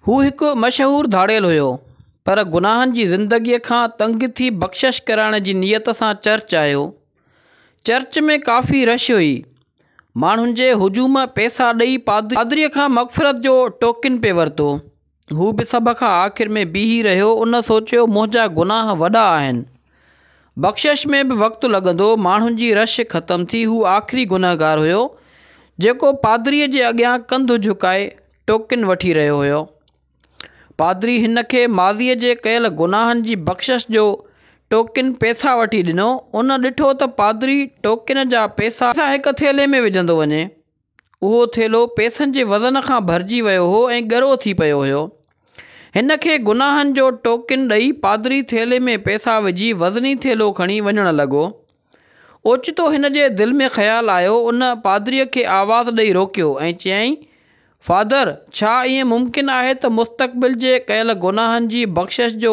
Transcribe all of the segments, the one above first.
هو هڪ مشهور ڌاڙيل هيو، پر گناهن جي زندگيء کان تنگ ٿي بخشش ڪرائڻ جي نيت سان چرچ آيو. چرچ ۾ ڪافي رش هئي. ماڻهن جي هجوم پئسا ڏئي پادريء کان مغفرت جو ٽوڪن پئي ورتو. هو به سڀ کان آخر ۾ بيهي رهيو. ان سوچيو، منهنجا گناهه وڏا آهن. بخشش ۾ به وقت لڳندو. ماڻهن جي رش ختم ٿي. هو آخري گنهگار هيو، جيڪو پادريء جي اڳيان ڪنڌ جهڪائي ٽوڪن وٺي رهيو هيو. پادري هن کي ماضيء جي ڪيل گناهن جي بخشش جو ٽوڪن پئسا وٺي ڏنو. ان ڏٺو ته پادري ٽوڪن جا پئسا هڪ ٿيلهي ۾ وجهندو وڃي. اهو ٿيلهو پئسن جي وزن کان ڀرجي ويو هو ۽ ڳرو ٿي پيو هيو. هن کي گناهن جو ٽوڪن ڏئي پادري ٿيلهي ۾ پئسا وجهي وزني ٿيلهو کڻي وڃڻ لڳو. اوچتو هن جي دل ۾ خيال آيو، ان پادريء کي آواز ڏئي روڪيو ۽ چيائين، فادر! ڇا ائين ممڪن آهي ته مستقبل جي ڪيل گناهن جي بخشش جو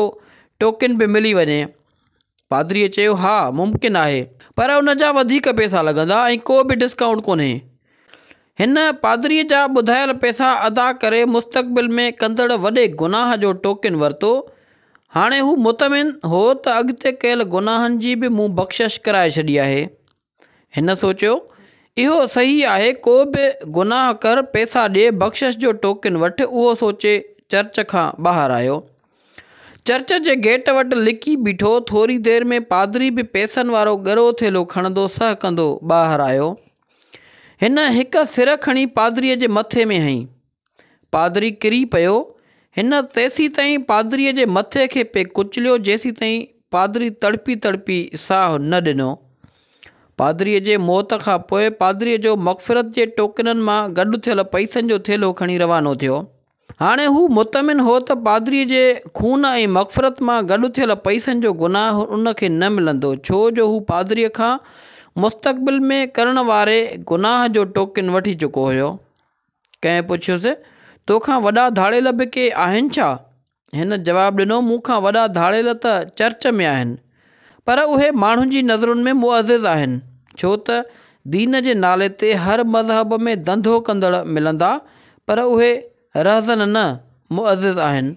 ٽوڪن به ملي وڃي؟ پادريء چيو، ها، ممڪن آهي، پر ان جا وڌيڪ پئسا لڳندا ۽ ڪو به ڊسڪائونٽ ڪونهي. هن پادريء جا ٻڌايل پئسا ادا ڪري مستقبل ۾ ڪندڙ وڏي گناهه جو ٽوڪن ورتو. هاڻي هو مطمئن هو ته اڳتي ڪيل گناهن جي به مون بخشش ڪرائي ڇڏي آهي. هن سوچيو، اهو صحيح آهي، ڪو به گناهه ڪر، پئسا ڏي، بخشش جو ٽوڪن وٺ، اهو سوچي چرچ کان ٻاهر آيو. چرچ جي گيٽ وٽ لڪي بيٺو. ٿوري دير ۾ پادري به پئسن وارو ڳرو ٿيلهو کڻندو سهڪندو ٻاهر آيو. هن هڪ سر کڻي پادريء جي مٿي ۾ هنئي. پادري ڪري پيو. هن تيسيتائين پادريء جي مٿي کي پئي ڪچليو جيسيتائين پادري تڙپي تڙپي ساهه نه ڏنو. پادريء جي موت کان پوء پادريء جو مغفرت جي ٽوڪنن مان گڏ ٿيل پئسن جو ٿيلهو کڻي روانو ٿيو. هاڻي هو مطمئن هو ته پادريء جي خون ۽ مغفرت مان گڏ ٿيل پئسن جو گناهه ان کي نه ملندو، ڇو جو هو پادريء کان مستقبل ۾ ڪرڻ واري گناهه جو ٽوڪن وٺي چڪو هيو. ڪنهن پڇيس، تو کان وڏا ڌاڙيل به ڪي آهن ڇا؟ هن جواب ڏنو، مون کان وڏا ڌاڙيل ته چرچ ۾ آهن. پر اهي ماڻهن جي نظرن ۾ معزز آهن، ڇو ته دين جي نالي تي هر مذهب ۾ ڌنڌو ڪندڙ ملندا، پر اهي رهزن نه، معزز آهن.